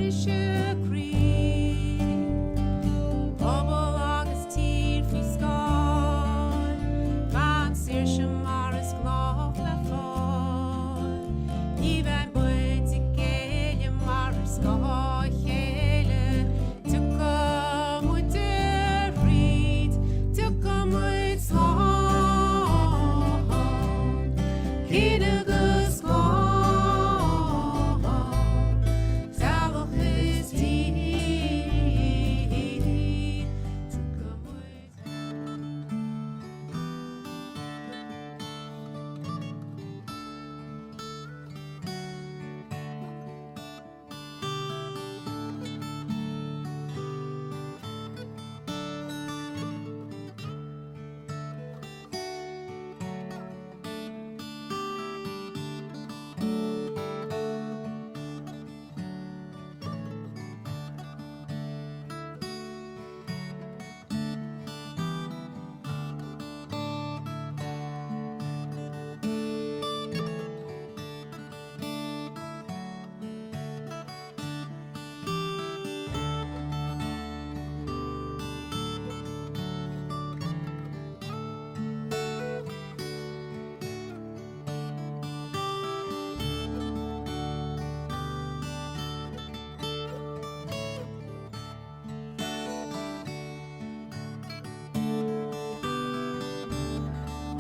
Briseadh croí, pobal agus tír faoi scáil, Gan saoirse mar is gnách le fáil. Ní bheidh muid ag géilleadh mar ar scáth a chéile, Tiocfaidh muid thríd, tiocfaidh muid slán. Cine agus clann, teaghlach is tír, tiocfaidh muid.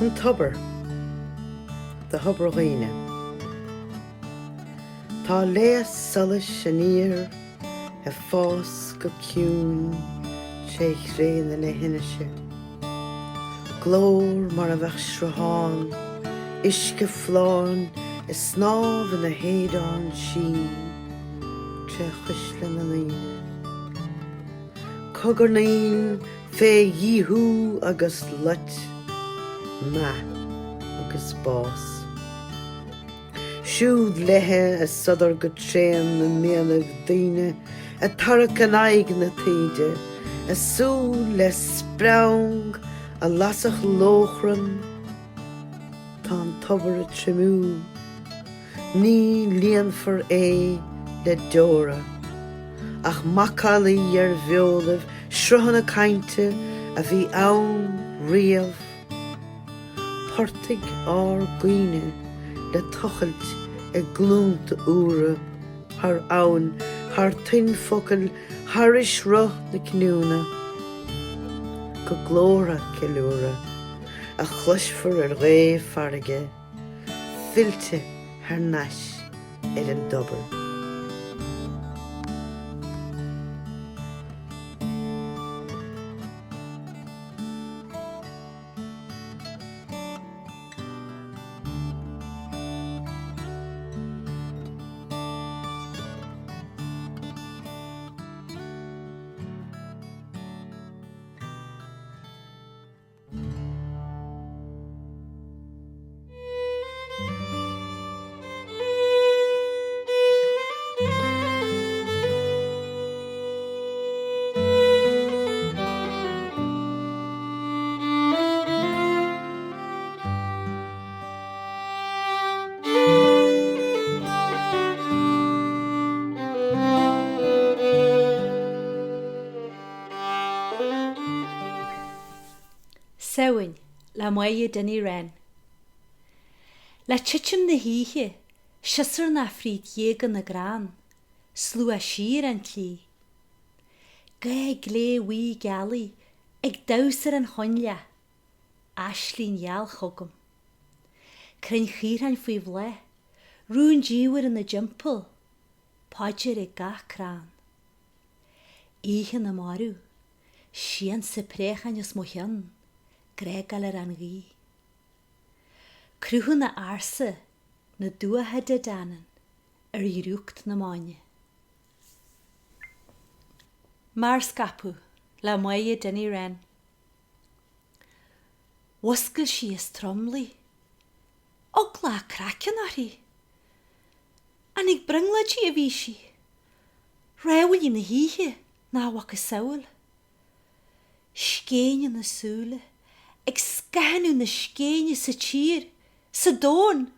An Tobar, do Thobar Dhuibhne. Tá léas solais aniar ag fás go ciúin tré chréanna na hainnise. Glór mar a bheadh sruthán uisce folláin ag snámh ina shéideán sín tré chuisle na ndaoine. Cogarnaíl fé dhíothú agus loit, meath agus bás. Siúd léithe a sodar go tréan i mianaigh daoine ag tarrac in aghaidh na taoide, a súil le spreang a lasfadh lóchrann. Tá an tobar ag triomú, ní líonfar é le deora, ach macallaí ar bheolaibh sruthanna cainte a bhí ann riamh. Portaigh ár gcuimhne le tochailt ag glúnta úra thar abhainn, thar toinn focail, thairis roth na cinniúna, go glórtha ceiliúradh a chloisfear ar ghaoth farraige, fillte thar n-ais ar an dtobar. Samhain, le Máire Dinny Wren. Le titim na hoíche, siosarnach fríd ghéaga na gcrann, slua siar an tslí. Ga glé bhuí gealaí ag damhsa ar an choinleach, Aislinn gheal chugam. Crainn chaorthainn faoi bhláth, rúndiamhair ina dtimpeall, paidir ag gach crann. Oíche na marbh, siansa préacháin os mo chionn, gréagáil ar an ghaoth. Cruthanna ársa na dTuatha Dé Danann ar dhrúcht na Máine. Mearscaipeadh le Máire Dinny Wren. Mhuscail sí as tromluí. Eagla a craicinn uirthi. An ag brionglóidí a bhí sí? Rámhaillí na hoíche nach macasamhail. Scéin ina súile, ag scáthánú na scéine sa tír, sa domhan!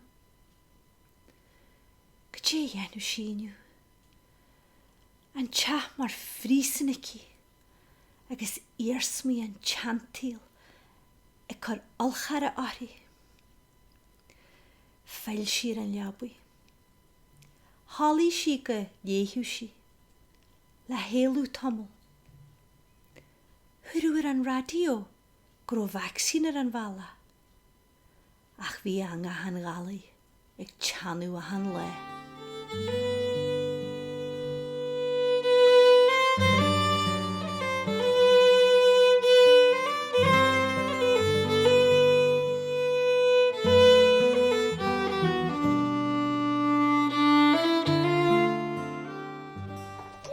Goidé a dhéanfadh sí inniu? An teach mar phríosún aici agus iarsmaí an tseantsaoil ag cur ulcháire uirthi. Phill sí ar an leabaidh. Chodlaigh sí go léitheadh sí, le héalú tamall. Húradh ar an raidió go raibh vacsaín ar an bhealach. Ach bhí eangach an ghalair ag teannadh achan lá.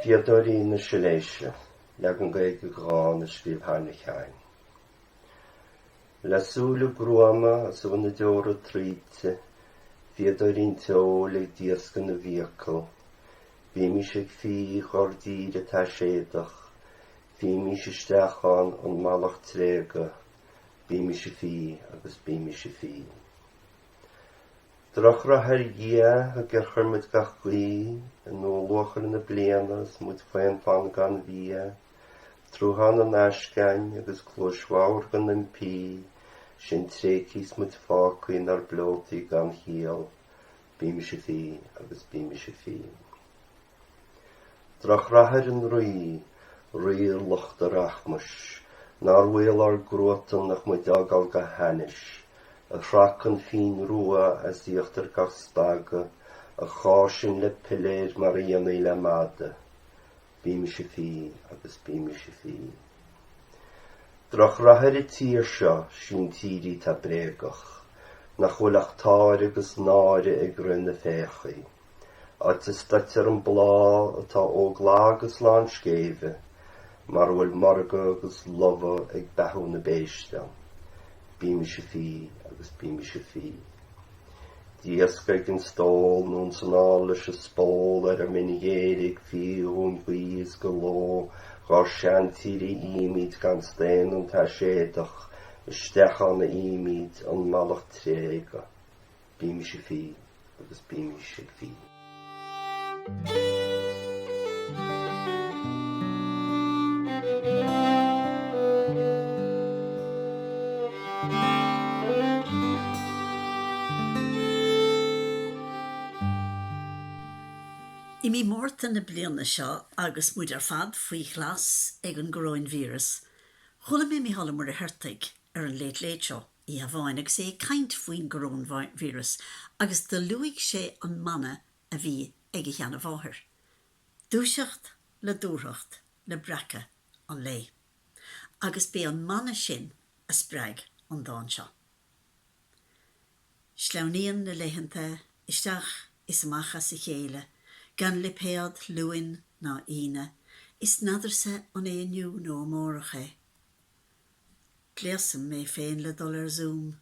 Fíodóirí na Siléise, leagan Gaeilge de dhán a scríobh Heinrich Heine. Le súile gruama as a bhfuil na deora traoite, fíodóirí an tseoil ag díoscadh na bhfiacal, bímís ag fí ghor dtíre taiséadach, fímís isteach ann an mallacht tréaga, bímís ag fí agus bímís ag fí. Drochrath ar Dhia ag ar chuir muid gach guí i ndúluachair na bliana is muid faon fann gan bhia, truaitheán in aisce againn agus cluais bhodhar don impí, sinn tréigthí is muid fágtha inár bpleotaí gan chiall, bímis ag fí agus bímis ag fí. Drochrath ar an Rí, rí lucht a rachmais, nár bhaol ár gcruatan ach muid fhágáil go hainnis, a shrac an fíon rua as íochtar gach staga, a shá sinn le piléir mar a dhéanfaí le mada. Bímis ag fí agus bímis ag fí. Drochrath ar an tír seo, sí'n tír í tá bréagach, nach bhfuil ach táire agus náire ag rith na féachaí. Áit a stoitear an bláth atá óg lag is lán scéimhe, mar a bhfuil morgadh agus lobhadh ag beathú na bpéiste ann. Bímis ag fí agus bímis ag fí. Díoscadh ag an stól nó ins an ál leis an spól ar ár minn ghéire ag fí dhúinn g'oíche is go ló dhár seantír a fhímid gan staonadh an taiséadach, isteach ann a fhímid an mallacht tréaga. Bímis ag fí agus bímis ag fí. I mí Márta na bliana seo agus muid ar fad faoi ghlas ag an gcoróinvíreas, chuala mé Mícheál Ó Muircheartaigh ar an Late Late Show. oíche amháin agus é ag caint faoin gcoróinvíreas agus do luaigh sé an mana a bhí ag a sheanamháthair, Dúiseacht le dúthracht le breacadh an lae. Agus b'é an mana sin a spreag an dán seo. Sleamhnaíonn na laethanta isteach is amach as a chéile gan lipéad Luain ná Aoine, is n'fheadarsa an é inniu nó amárach é. Gléasaim mé féin le dul ar Zoom,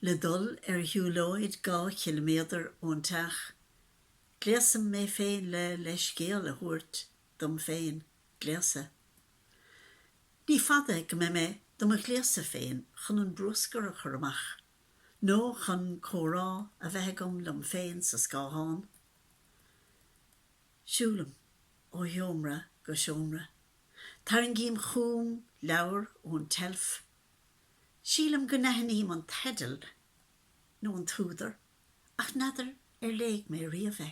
le dul ar shiúlóid 2 chiliméadar ón teach. Gléasaim mé féin le leithscéal a thabhairt dom féin gléasadh. Ní fada go mbeidh mé do mo ghléasadh féin chun an bruascar a chur amach, nó chun comhrá a bheith agam liom féin sa scáthán. Siúlaim ó sheomra go seomra. Tarraingím chugam leabhar ón tseilf. Sílim go n-aithním an teideal nó an t-údar ach n'fheadar ar léigh mé riamh é.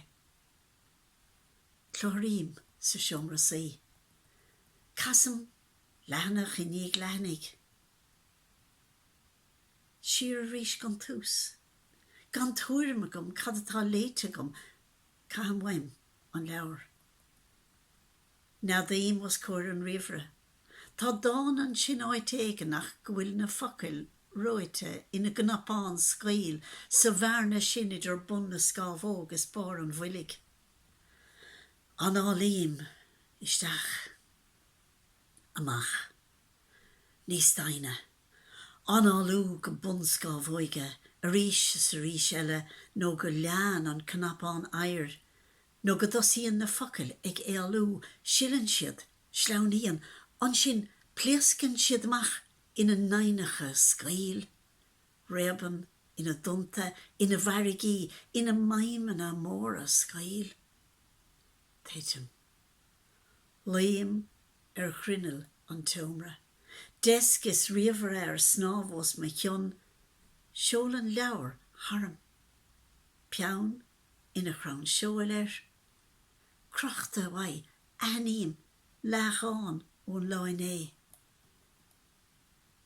Clutharaím sa seomra suí. Casaim leathanach i ndiaidh leathanaigh. Siar arís gon tús. Gan tuairim agam cad atá léite agam, caithim uaim an leabhar. Neadaím os comhair an ríomhaire. Tá dán ansin áit éigin ach go bhfuil na focail reoite ina gcnapán scaoll sa bhearna sin idir bun na scámhóg is barr an bhoilg. Análaím isteach. Amach. Níos doimhne. Análú go bun scámhóige arís is arís eile nó go leánn an cnapán oighir nó go dtosaíonn na focail ag éalú, sileann siad, sleamhnaíonn, ansin pléascann siad amach ina n-aibhneacha scaoill, réabann ina dtonnta, ina bhfarraigí, ina maidhmeanna móra scaoill. Tuitim. Luím ar ghrinneall an tseomra. Deasc is ríomhaire ar snámh os mo chionn. Seolann leabhar tharam. Peann ina chrann seoil air. Crochta uaidh, aithním leathdhán ón lá inné.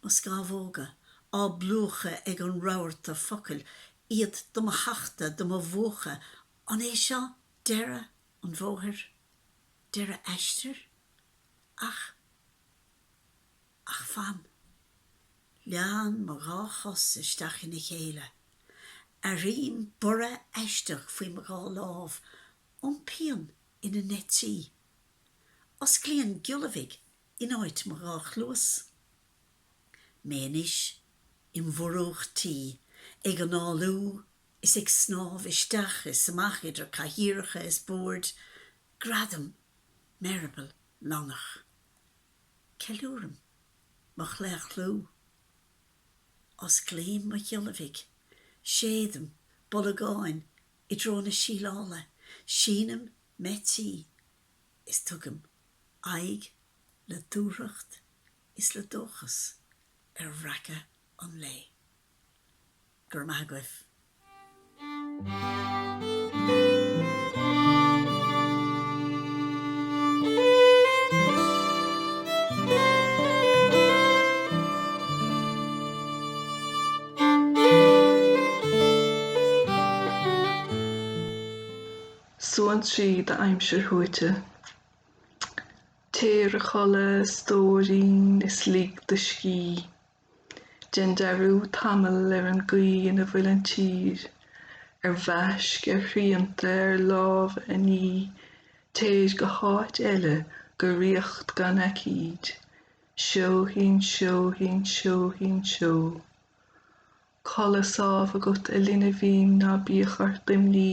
Mo scamhóga á bplúchadh ag an rabharta focal, iad do mo thachtadh, do mo mhúchadh, an é seo deireadh an bhóthair? Deireadh aistir? Ach, ach fan. Leánn mo dhá chos isteach ina chéile. Airím borradh aisteach faoi mo dhá lámh, iompaíonn ina n-eití. Osclaíonn giolla bhig in áit mo dhá chluas. Mé anois im mhurúch tí, ag análú is ag snámh isteach is amach idir cathaoireacha is boird, greadaim m'eireaball lannach. Ceiliúraim mo chlaochlú. Osclaím mo ghiolla bhig, séidim bolagáin i dtreo na síleála, sínim m'eití is tugaim aghaidh le dúthracht is le dóchas ar bhreacadh an lae. Go raibh maith agaibh. Suantraí d'aimsir shuaite. Téir a chodladh, a stóirín, is lig do scíth. Déan dearúd tamall ar an gcaoi ina bhfuil an tír, ar mhaisc, ar shrianta, ar lámha a ní, téir go háit eile, go ríocht gan aicíd. Seoithín, seoithín, seoithín, seó. Codladh sámh agat, a linbhín, ná bíodh ort imní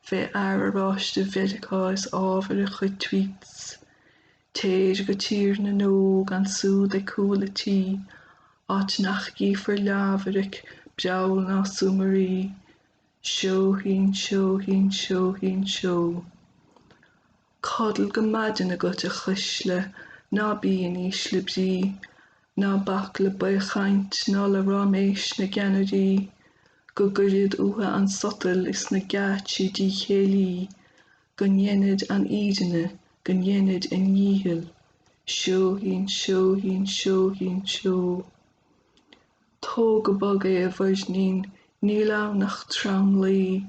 fé fhear oráiste Mheiriceá is ábhar a chuid tweets. Téir go Tír na nÓg, ansúd ag cúl a' tí, áit nach gcífear leámhairc, breall ná súmairí. Seoithín, seoithín, seoithín, seó. Codail go maidin agat, a chuisle, ná bí in ísle brí, ná bac le baothchaint ná le ráiméis na gceannairí, go gcuirid uathu an sotal is na geáitsí díchéillí, go ndéanfaid an fhírinne, go ndéanfaid a ndícheall. Seoithín, seoithín, seoithín, seó. Tóg go bog é, a mhuirnín, níl ann ach tromluí,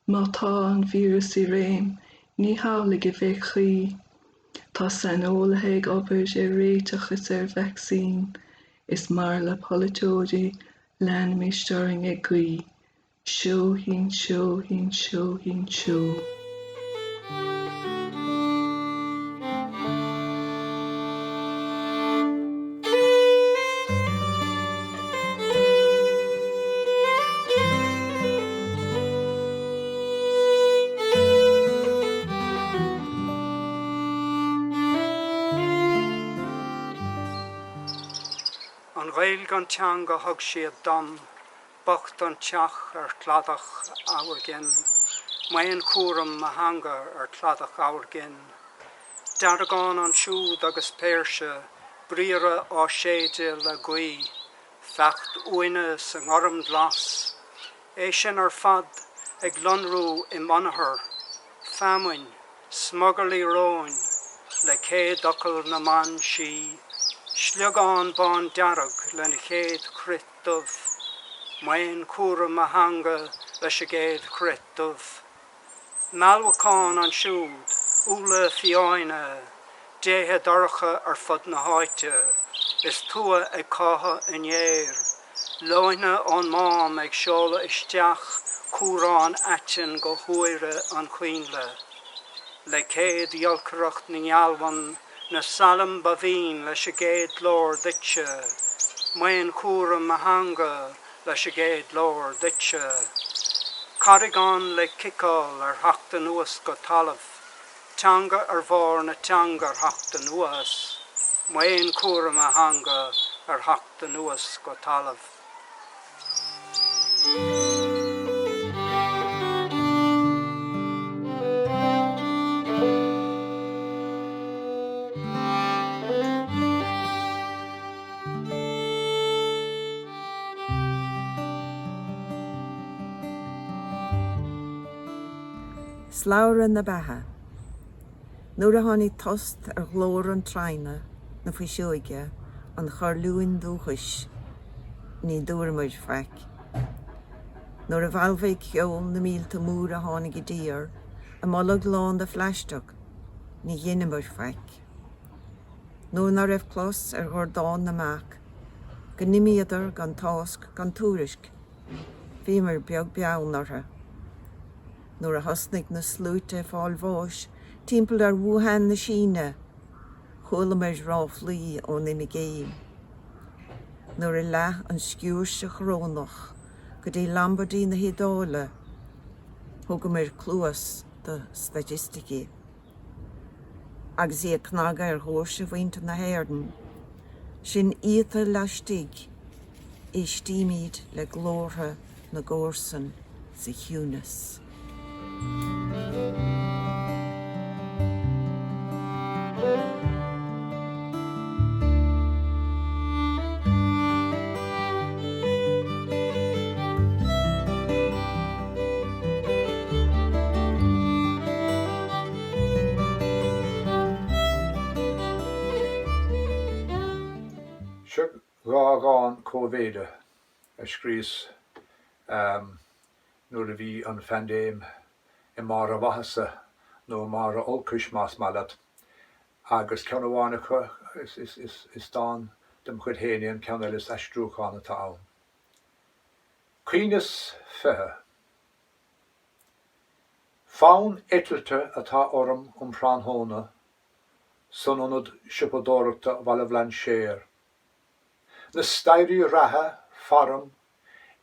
má tá an víreas i réim, ní hamhlaidh a bheidh caoi. Tá saineolaithe ag obair ar réiteach is ar vacsaín, is mar le polaiteoirí, leanaimis orainn ag guí. Seoithín, seoithín, seoithín, seó. An Ghaeilge an teanga thug siad dom. Bocht an teach ar chladach Amairgin, M'aon chúram mo theanga ar chladach Amairgin. Deargán ansiúd agus péirse, briathra á séideadh le gaoth, feacht uaine sa ngormghlas, é sin ar fad ag lonrú i m'ionathar, feamainn, smugairlí róin, le céadfhocal na mban sí, sliogán bándearg lena chéad chruit dubh. M'aon chúram mo theanga leis an gcéad chruit dubh. Mealbhacán ansiúd, úlla fiáine, déithe dorcha ar fud na háite, is tua ag cáitheadh an fhéir, leoithne ón Mám ag seoladh isteach cumhrán aitinn go huaire an choinnle. Le céad ghiolcaireacht na ngealbhan Na sailm ba bhinn leis an gcéad ghlór duitse, M'aon chúram mo theanga leis an gcéad ghlór duitse. Carraigeán le ciceáil ar theacht anuas go talamh, Teanga ar bharr na teanga ar theacht anuas, M'aon chúram mo theanga ar theacht anuas go talamh. Slabhra na beatha. Nuair a tháinig tost ar ghlór an tsreinge, na fuiseoige, an choirliúin dúchais, ní dúramar faic. Nuair a bhalbhaigh ceol na míolta móra a tháinig i dtír, a mbolg lán de phlaisteach, ní dheineamar faic. Nuair ná raibh clos ar dhordán na mbeach, go n-imíodar gan tásc gan tuairisc, bhíomar beag beann orthu. Nuair a thosnaigh na sluaite ag fáil bháis timpeall ar Wuhan na Síne, chualamar ráflaí ón imigéin. Nuair a leath an sciúirse chorónach go dtí Lombardy na hIodáile, thugamar cluas do staitisticí. Agus í ag cnagadh ar dhoirse mhuintir na hÉireann, sinn iata laistigh, éistímid le glórtha na gcomharsan sa chiúnas. Seo dha dhán cóimhéide a scríos nuair a bhí an phaindéim i mbarr a mhaitheasa, nó i mbarr a olcais más maith leat, agus ceann amháin acu is dán dem chuid féin é, an ceann eile is aistriúchán atá ann. Caoineas 20. Fonn eitilte atá orm um thráthnóna san ionad siopadóireachta Bhaile Bhlainséir. Na staighrí reatha faram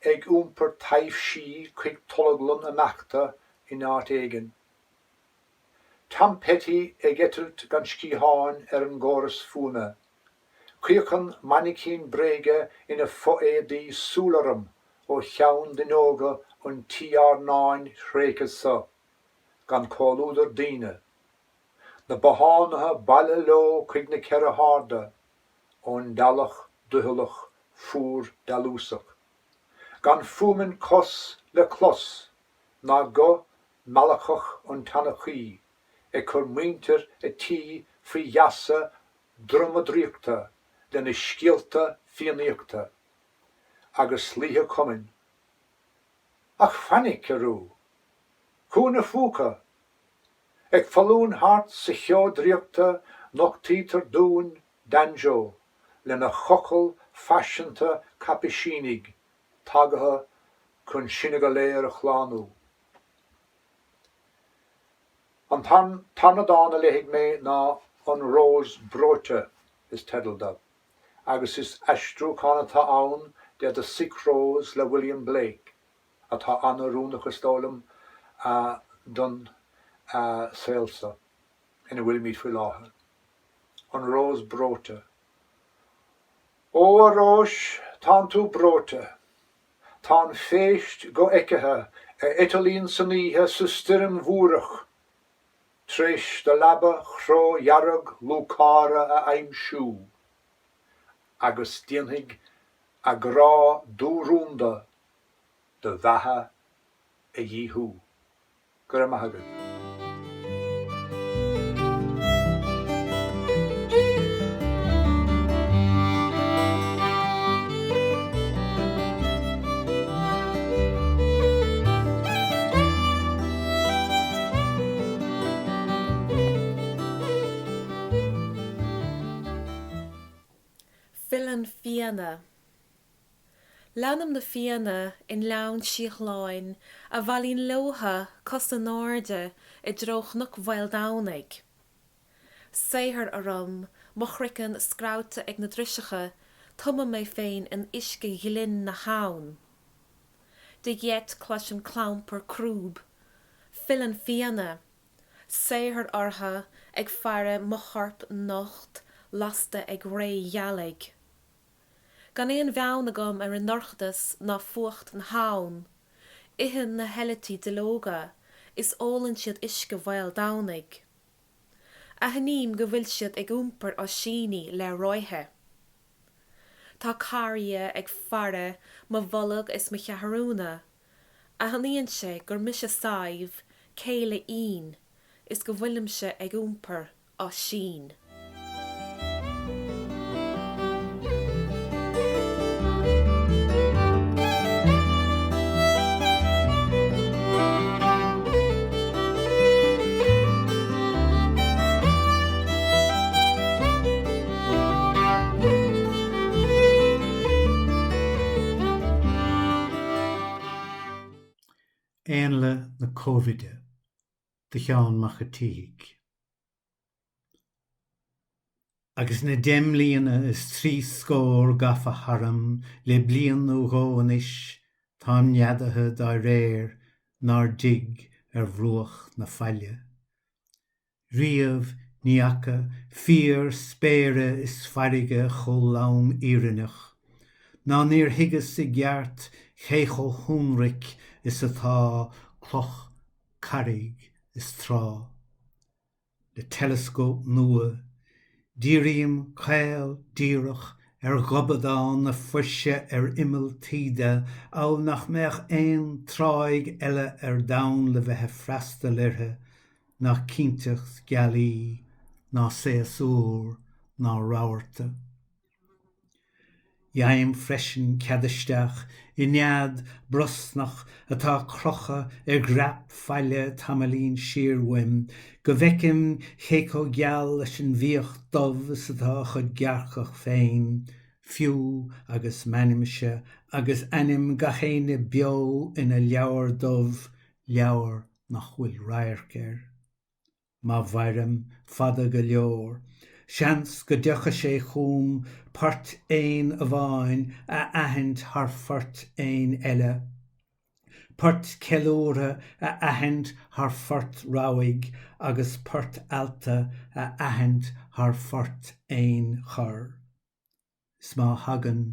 ag iompar taibhsí chuig tolglann imeachta in áit éigin. Tom Petty ag eitilt gan sciatháin ar an gcóras fuaime. Caochann mainicín bréige ina fo-éadaí súil orm ó cheann d'fhuinneoga an tí airneáin thréigthe so, gan comhluadar daoine. Na bothánaithe baile leo chuig na ceithre harda, ón dteallach doicheallach fuar dealúsach. Gan fuaimeann cos le clos, ná guth meallacach an tseanchaí ag cur muintir a' tí faoi gheasa droma draíochta lena scéalta Fiannaíochta agus laoithe cumainn. Ach fainic, arú! Cúinne phúca! Ag foluain thart sa cheo draíochta nochtaítear dúinn Danjo lena chochall faiseanta caipisínigh tagaithe chun sinne go léir a shlánú. An tarna dán a léifidh mé ná An Rós Breoite is teideal do, agus is aistriúchán atá ann de The Sick Rose le William Blake, atá an-oiriúnach is dóigh liom don saol so ina bhfuilimid faoi láthair. An Rós Breoite. Ó, a róis, tánn tú breoite. Tá an phéist dhofheicthe a eitilíonn san oíche sa stoirm bhuarach tar éis do leaba chró-dhearg lúcáire a aimsiú, agus déanfaidh a grá dúrúnda do bheatha a dhíothú. Go raibh maith agaibh. Filleann Fianna. Leanaim na Fianna i ngleann síothláin a bhailíonn leotha cos in airde i dtreo Chnoc Mhaoldomhnaigh. Saothar orm, mo chraiceann screabhta ag na driseacha, tumaim mé féin in uisce ghlinn na habhann. De gheit cloisim clampar crúb. Filleann Fianna. Saothar orthu ag faire mo chorp nocht lasta ag ré ghealaigh. Gan aon bheann agam ar an ndorchadas ná fuacht na habhann, itheann na heisiltí duilleoga is ólann siad uisce Mhaoldomhnaigh. Aithním go bhfuil siad ag iompar oisíní le ráithe. Tá carria ag faire mo bholg is mo cheathrúna. Aithníonn sé gur mise Sadhbh, Céile Fhinn is go bhfuilimse ag iompar Oisín. Éanlaith na Cóimhide do Sheán Mac a' tSíthigh. Agus na deich mbliana is tri scór gafa tharam le bliain nó dhó anois, táim neadaithe dá réir 'nár dtig ar bhruach na faille. Riamh ní fhaca fíor spéire is farraige chomh lom fhírinneach, ná níor thuigeas i gceart cé chomh hionraic is atá cloch, carraig is trá. Le teileascóp nua, dírím caol díreach ar ghobadán na fuirse ar imeall taoide amhail nach mbeadh aon tráigh eile ar domhan le bheith ag freastal uirthi ná cinnteacht gealaí ná séasúr ná rabharta. Gheibhim freisin cead isteach i nead brosnach atá crochta ar dhreap faille tamaillín siar uaim, go bhfeicim cé chomh geal leis an bhfiach dubh is atá a chuid gearrcach féin, fiú agus m'ainmse agus ainm gach éinne beo ina leabhar dubh, leabhar nach bhfuil radharc air. Má mhairim fada go leor, seans go dtiocfaidh sé chugam port éin amháin a aithint thar phort éin eile, port ceiliúrtha a aithint thar phort rabhaidh agus port allta a aithint thar phort éin chorr. 'S má thagann,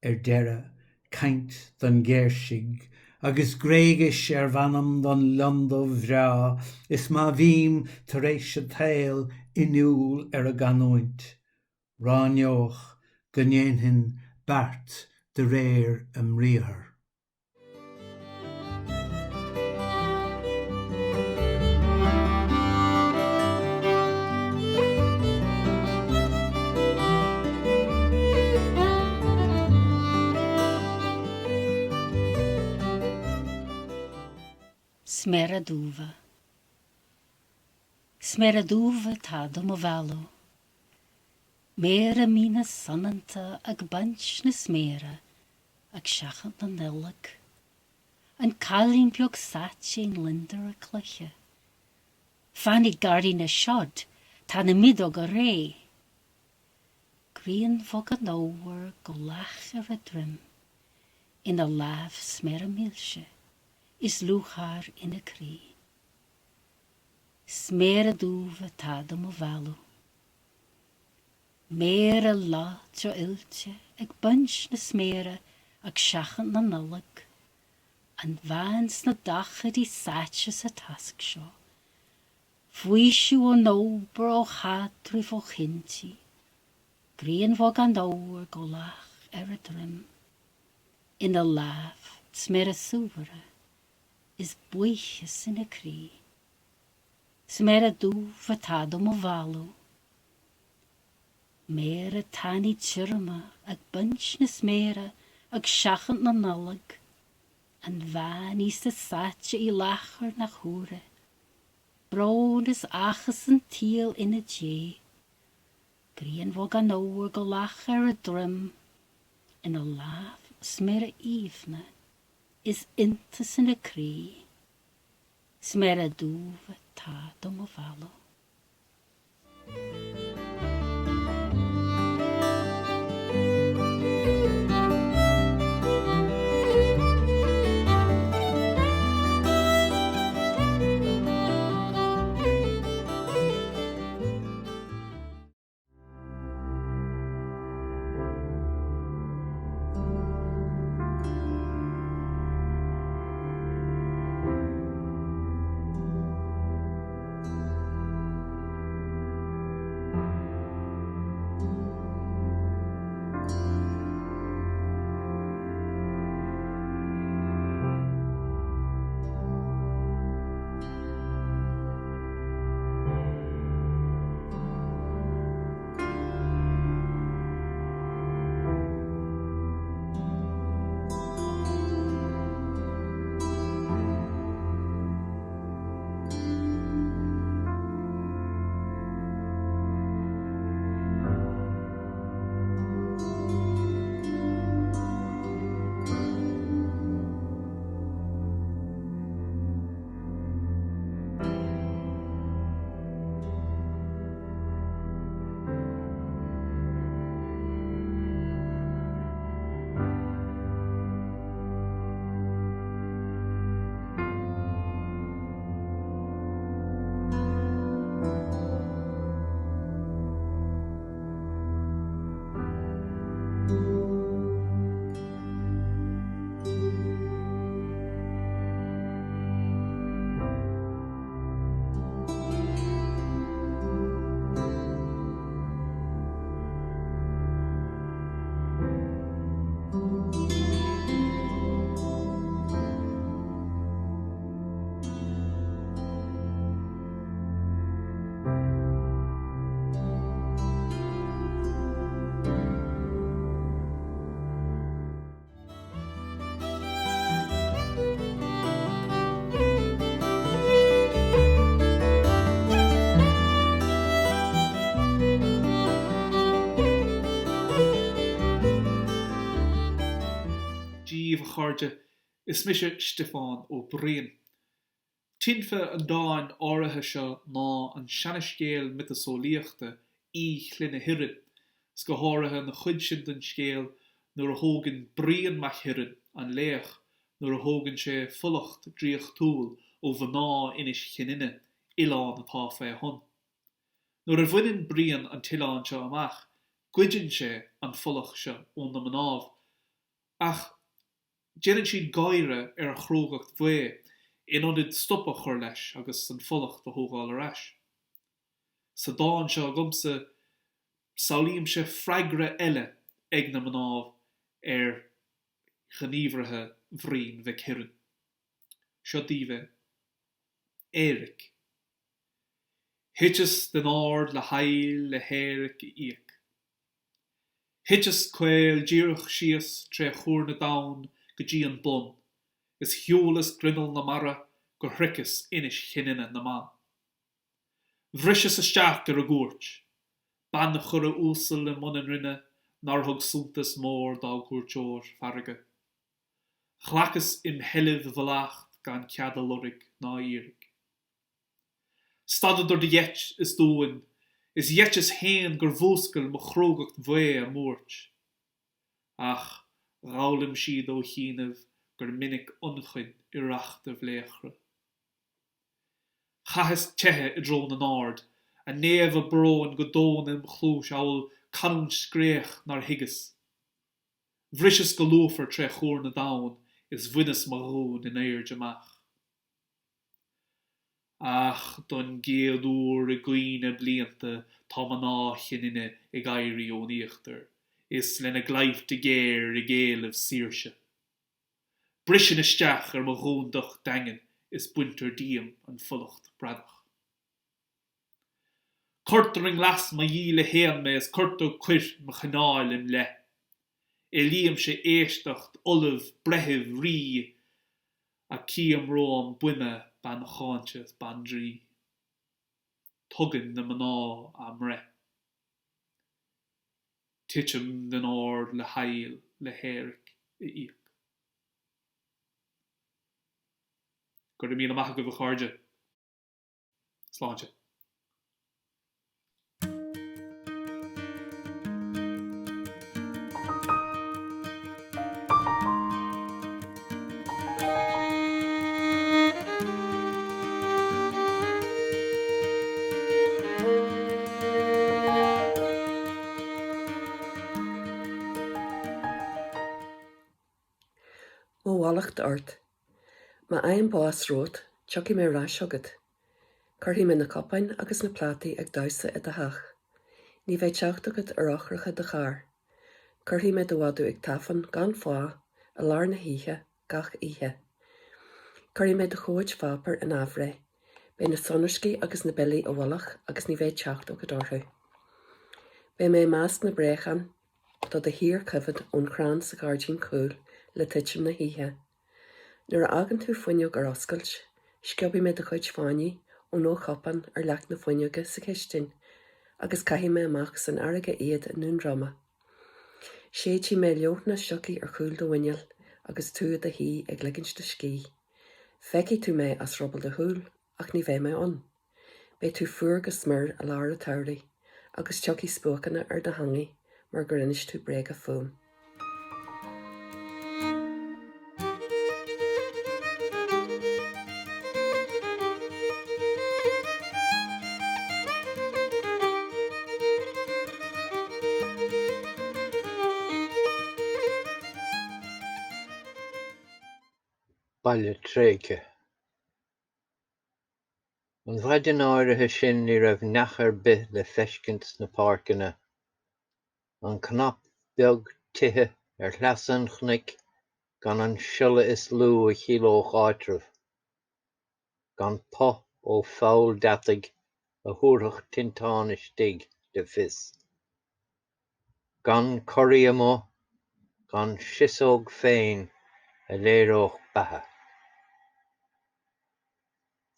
ar deireadh, caint don ghéirsigh agus Gréigis ar mh'anam don lionndubh bhreá is má bhím tar éis an tsaoil inniúil ar an gcanúint, ráineodh go ndéanfainn beart de réir a mbriathar. Sméara Dubha Sméara dubha tá do mo mhealladh. Méara míne soineanta ag baint na sméara ag seachaint na Nollag. An cailín beag sáite i ngliondar a cluiche. Fan i ngarraí na seod, tá na miodóga réidh. Grian bhog an fhómhair go lách ar a droim, ina láimh sméara milse is lúcháir ina croí. Sméara dubha tá do mo mhealladh. Méara láidre oilte ag baint na sméara ag seachaint na Nollag, an bhean sna daichidí sáite sa tasc seo, faoiseamh ón obair, ó chaidrimh, ó chinntí, grian bhog an fhómhair go lách ar a droim, ina lámh sméara súmhara is buíochas ina croí. Sméara dubha atá do mo mhealladh. Méara tanaí tirime ag baint na sméara ag seachaint na Nollag, an bhean aosta sáite i láthair na huaire, brón is áthas an tsaoil ina diaidh, grian bhog an fhómhair go lách ar a droim, ina lámh sméara aoibhne is iontas ina croí, sméara dubha atá do mo mhealladh. chairde, is mise Stiofán Ó Briain. Tinfeadh an dáin áirithe seo ná an seanascéal miotaseolaíochta Oidh Chloinne hUireann, 's go háirithe an chuid sin den scéal nuair a thógann Brian mac hUireann, an laoch, nuair a thógann sé fulacht draíochtúil ó mhná Inis Chinainne, oileán atá faoi thonn. Nuair a bhaineann Brian an t-oileán seo amach, goideann sé an fulacht seo ó na mnáibh, ach déanann siad gáire ar a chrógacht bhaoth in ionad stop a chur leis agus an fulacht a thógáil ar ais. Sa dán seo agamsa, samhlaímse freagra eile ag na mnáibh ar ghníomhartha Bhriain Mhic hUireann. Seo daoibh é. Éiric. Thiteas den ard le haill le héiric a íoc. Thiteas caol díreach síos tré chuar na dtonn go dtí an bun, is shiúlas grinneall na mara gur shroicheas Inis Chinainne na mban. Bhriseas isteach ar a gcúirt, bean chora uasal i mbun an rinne nár thug suntas mór dá gcuairteoir farraige. Ghlacas im sheilbh a bhfulacht gan cead a lorg ná a iarraidh. Stadadar de gheit is d'uain, is gheiteas féin gur mhúscail mo chrógacht bhaoth a mbuairt. Ach dh'fhoghlaim siad ó chianaibh gur minic ionchoin i rachtaibh laochra. Chaitheas teitheadh i dtreo na n-ard, a néamha bróin go domhain im chluais amhail canúint scréach nár thuigeas. Bhriseas go lúfar tré chuar na dtonn is bhaineas mo dhún in aoirde amach. Ach don gcéad uair i gcuimhne blianta tá mná Chinainne ag éirí ón íochtar, is lena gclaimhte géar ag éileamh saoirse. Briseann isteach ar mo dhún docht daingean is baintear díom an fulacht bradach. Cuirtear i nglas mo dhíle fhéin mé is cuirtear coir mo chineáil im leith. Éilímse éisteacht, ollamh, breitheamh, rí, Ach cím romham buime bean cháinte is bean draoi. Tugann na mná a mbreith. Titim den ard le haill le héiric a íoc. Go raibh míle maith agaibh a chairde. Sláinte. Mo mhallacht ort. Má fhaighim bás romhat, tiocfaidh mé ar ais chugat. Cuirfidh mé na cupáin agus na plátaí ag damhsa i do theach. Ní bheidh teacht agat ar eochracha do chairr. Cuirfidh mé do mhadadh ag tafann gan fáth i lár na hoíche gach oíche. Cuirfidh mé do chomhaid pháipéir in aimhréidh. Beidh na sonraiscí agus na billí i bhfolach agus ní bheidh teacht agat orthu. Beidh mé i measc na bpréachán do do shíorchoimhead ón chrann sa ghairdín cúil le titim na hoíche. Nuair a fhágann tú fuinneog ar oscailt, sciobfaidh mé do chuid fáinní ón fhochupán ar leac na fuinneoige sa chistin agus caithfidh mé amach san fharraige iad i nDún Droma. Séidfidh mé leoithne siocaí ar chúl do mhuineáil agus tú i do shuí ag ligint do scíth. Feicfidh tú mé as ruball do shúl ach ní bheidh mé ann. Beidh tú fuar go smior i lár an tsamhraidh agus tiocfaidh spuaiceanna ar do theangaidh mar gur inis tú bréaga fúm. Baile tréigthe. An mhaidin áirithe sin ní raibh neach ar bith le feiscint sna páirceanna, an cnap beag tithe ar shleasa an chnoic gan an siolla is lú a chiallódh áitreabh, gan puth ó pholl deataigh a thabharfadh tinteán istigh le fios, gan corraí amuigh, gan siosóg féin a léireodh beatha.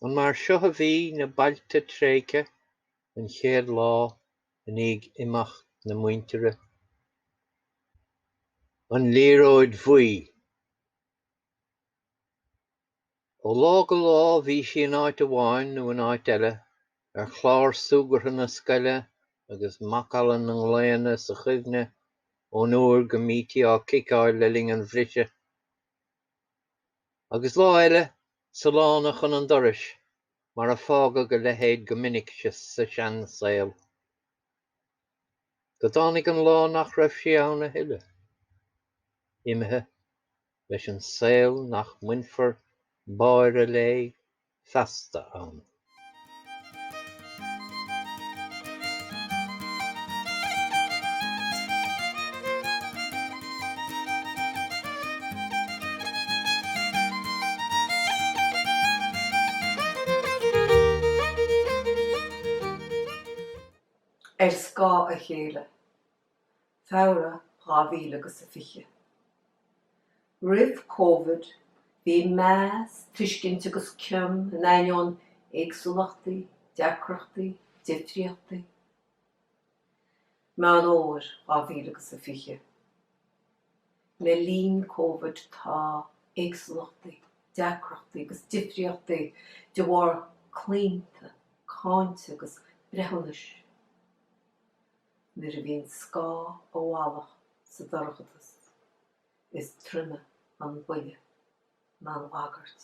An mar seo a bhí na bailte tréigthe an chéad lá i ndiaidh imeacht na muintire? An liathróid bhuí. Ó lá go lá bhí sí in áit amháin nó in áit eile, ar chlár súgartha na scoile agus macalla na nglaonna sa chuimhne ón uair go mbítí á ciceáil le linn an bhrisidh. Agus lá eile, sa lána chun an dorais, mar a fágadh a leithéid go minic sa seansaol. Go dtáinig an lá nach raibh sí ann a thuilleadh. Imithe. leis an saol nach mbainfear báire léi feasta ann. Ar scáth a chéile. Feabhra 2000 agus a 20. Roimh Covid, bhí meas, tuiscint agus cion in ainneoin éagsúlachtaí, deacrachtaí, difríochtaí. Meán Fhómhair 2000 agus a 20. Le linn Covid tá éagsúlachtaí, deacrachtaí agus difríochtaí de bharr claonta, cáinte agus breithiúnais. Nuair a bhíonn scáth i bhfalach sa dorchadas, is troime an buille ná an bhagairt.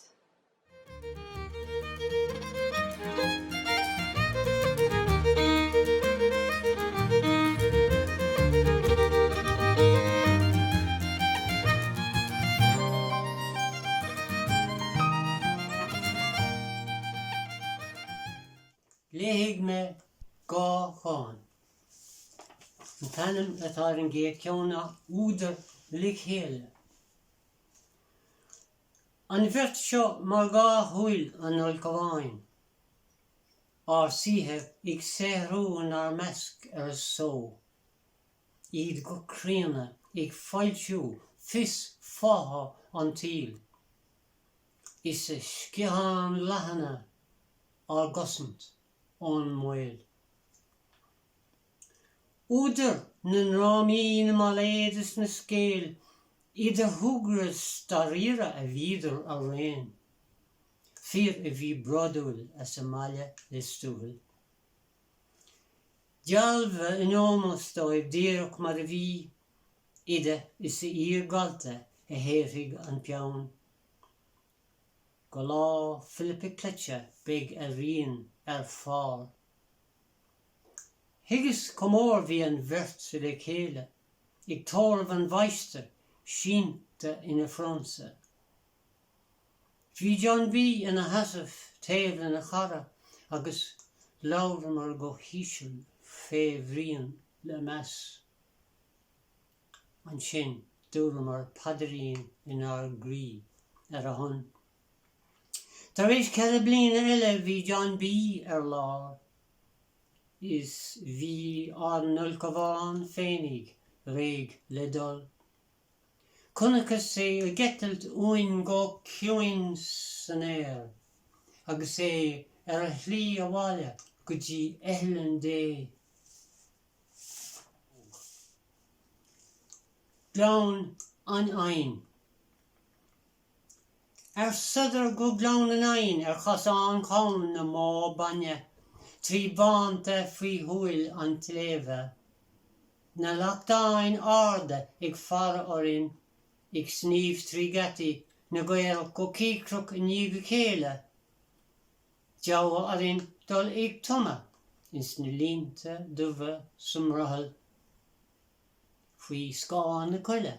Léifidh mé dha dhán. An t-ainm atá ar an gcéad cheann ná Údair Le Chéile. An bheirt seo mar dhá shúil an ulchabháin, ár saoithe ag saothrú inár measc ar a só, iad go críonna ag foilsiú fios fátha an tsaoil, is a sciatháin leathana á gcosaint ón mbaol. Údair na ndrámaí, na mbailéad is na scéal, idir shúgradh is dáiríre a bhíodar araon, fir a bhí bródúil as a mbaile Lios Tuathail. Dealbha in ómós dóibh díreach mar a bhí, oide is iar-dhalta a shaothraigh an peann. Go lá Philippa Cleite beidh a rian ar phár. Thuigeas chomh mór bhí an bheirt le chéile ag tórramh an mháistir sínte ina phrionsa. Bhí John B ina sheasamh taobh lena chara agus labhramar go híseal fé Bhrian le meas. Ansin dúramar paidrín inár gcroí ar a shon. Tar éis cheithre bliana eile bhí John B ar lár is bhí ár n-ulchabhán féinig réidh le dul. Chonacthas é ag eitilt uainn go ciúin san aer agus é ar a shlí abhaile go dtí eithlinn Dé. Gleann an Fhinn. Ar sodar go Gleann an Fhinn ar chosán cam na mbó bainne, trí bhánta faoi shúil an tsléibhe, na lachtáin arda ag faire orainn, ag sníomh trí gheataí na gcaorach go cíocrach i ndiaidh a chéile, Deabhadh orainn dul ag tumadh ins na línte dubha sa mbrothall faoi scáth na coille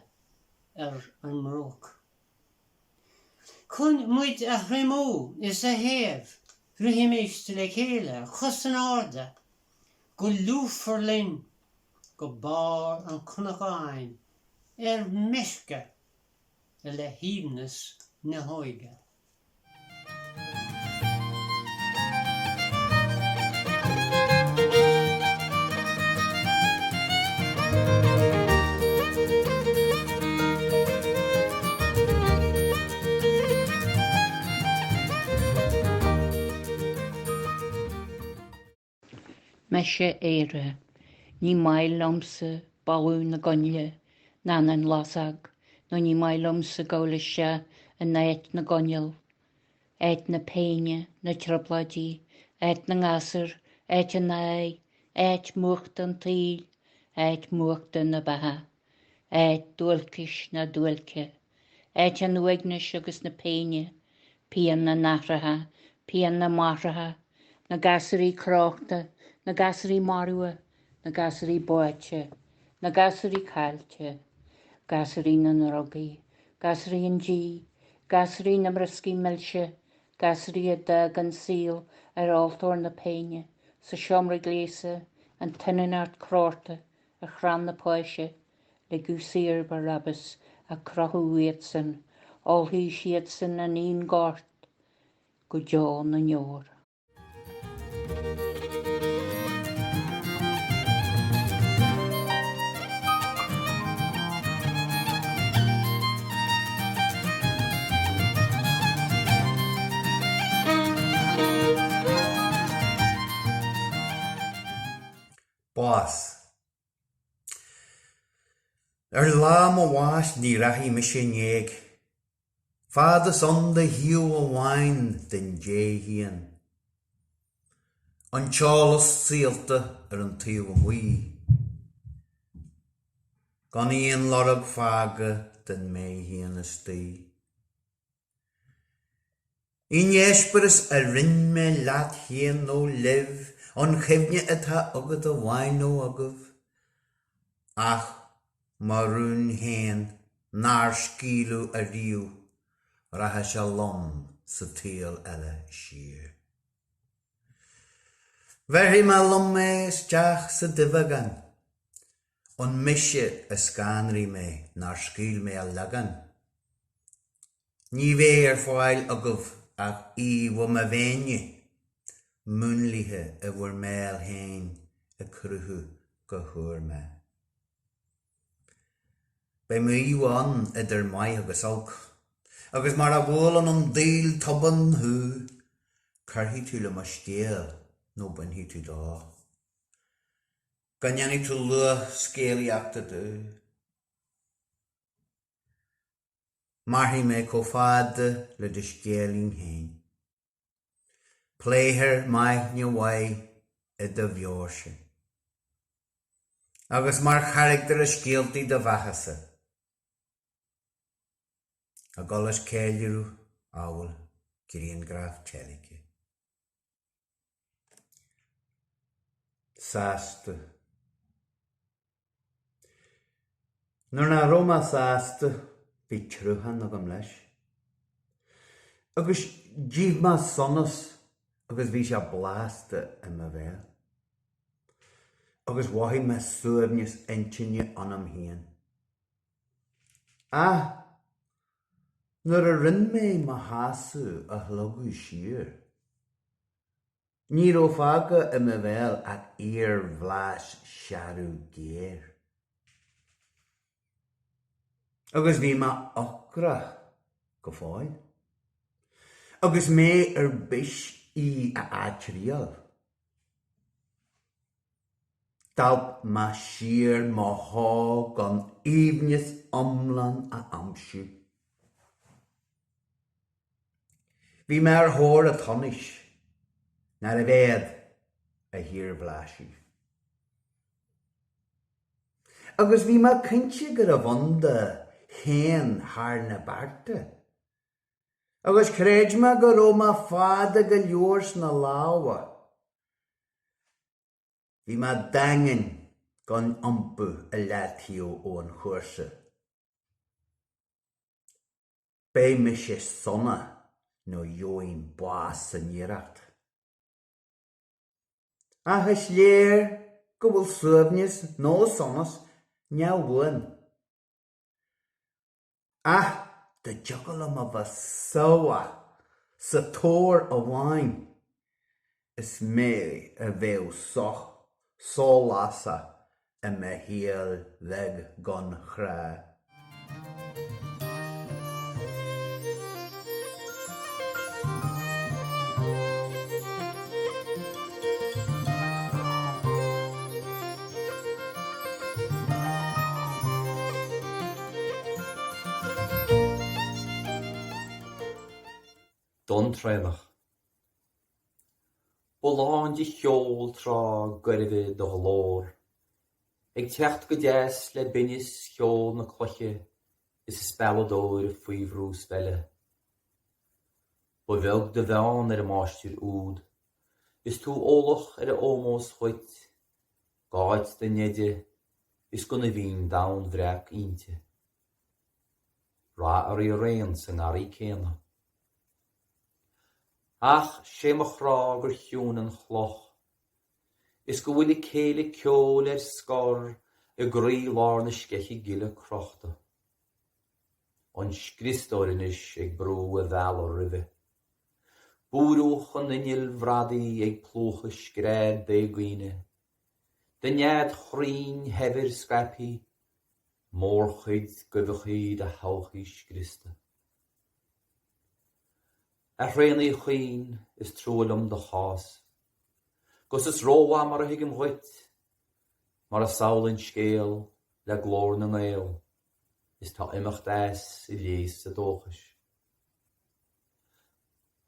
ar an mbruach. Chun muid a thriomú is a théamh rithimis le chéile cos in airde go lúfar linn go barr an chnocáin ar meisce le haoibhneas na hóige. Mise Éire, ní maith liomsa boladh na gcoinnle ná na nlasóg, nó ní maith liomsa gabháil isteach in áit na gcoinneal. Áit na péine, na trioblóidí, áit na ngasúr, áit an áidh, áit múchta an tsaoil, áit mhúchta na beatha, áit duailcis na duailce, áit an uaignis agus na péine, pian na n-aithreacha, pian na máithreacha, na gasúraí crochta, na gasúraí marbha, na gasúraí báite, na gasúraí caillte, gasúraí na ndrugaí, gasúraí an dí, gasúraí na mbrioscaí milse, gasúraí a d'fhág an saol ar altóir na péine, sa seomra gléasa, an tsoineantacht crochta ar chrann na páise, ligeadh saor Barabbas ach crochadh iadsan, ólfaidh siadsan an fhíonghort go deo na ndeor. Bás. Ar lá mo bháis ní rachaidh mise in éag, fad is ann do thaobh amháin den dé féin. An t-eolas saolta ar an taobh amuigh, gan aon lorg fágtha den mé féin istigh. Aon eispéireas a roinn mé leat féin nó libh, an chuimhne atá agat amháin nó agaibh, ach mo rún féin nár scaoileadh ariamh, rachaidh sé liom sa tsaol eile siar. Bhéarfaidh mé liom é isteach sa duibheagán, an mise a scanraigh mé nár scaoil mé a leagán? Ní bheidh ar fáil agaibh ach íomha mo mhéine, múnlaithe i bhur mbéal féin ag cruthú go húr mé. Beidh m'íomha ann idir maith agus olc, agus mar a bhuaileann an daol tobann thú, cuirfidh tú le mo scéal nó bainfidh tú dó. Go ndéanfaidh tú luach scéalaíochta domh. Mairfidh mé chomh fada le do scéilín féin. Pléifear m'aithne mhaith i do mheabhairse. Agus mar charachtar i scéaltaí do bheathasa. Ag dul is ceiliúradh amhail grianghraf teilgthe. Sásta. Nuair nach raibh mé sásta, bhí triúchán agam leis. Agus d'ith mé sonas agus bhí sé blasta i mo bhéal. Agus mhothaigh mé suaimhneas intinne ionam féin. Ach nuair a rinne mé mo shásamh a shlogadh siar, Ní raibh fágtha i mo bhéal ach iarbhlas searbh géar. Agus bhí mé ocrach go fóill. Agus mé ar bís í a atriail. D'alp mé siar mo shó gan aoibhneas iomlán a aimsiú. Bhí mé ar thóir an tsonais nárbh fhéad a shíorbhlaiseadh. Agus bhí mé cinnte gurbh ann do fhéin thar na bearta. Agus chreid mé go raibh mé fada go leor sna lámha. Bhí mé daingean gan iompú i leataobh ón chúrsa. Beidh mise sona nó gheobhainn bás san iarracht. Ach is léir go bhfuil suaimhneas nó sonas neamhbhuan. Ach dá dtiocfadh liom a bheith sómhach sa tóir amháin, is mé a bheadh sóch sólásach i mo shaol bheag gan chrá. Don Traonach. Ba lán de cheol tráth gairbhe do ghlór, Ag teacht go deas le binneas cheol na cloiche Is a spealadóir ag faobhrú speile. Ba bheag do mheon ar an máistir úd, Is tú eolach ar a ómós dhuit, G'áit do neide is go n-aoibhinn domhan-bhreac inti. Rath oraibh araon sa ngarraí céanna. Ach 'sé mo chrá gur chiúin an chloch, Is go bhfuil a céile ceoil ar scor I gcroí lár na sceiche gile crochta. An scriostóir anois ag brú a bhealaigh roimhe. Búirúch an innill bhradaí ag plúchadh scread d'éagaoine, De nead chruinn shaibhir scaipthe, Mórchuid d'uibheachaí do thodhchaí scriosta. A Thraonaigh chaoin, is trua liom do chás, 'Gus is rómhaith mar a thuigim dhuit, Mar is amhlaidh an scéal le Glór na nGael, Is tá imeacht as i léas a dóchais.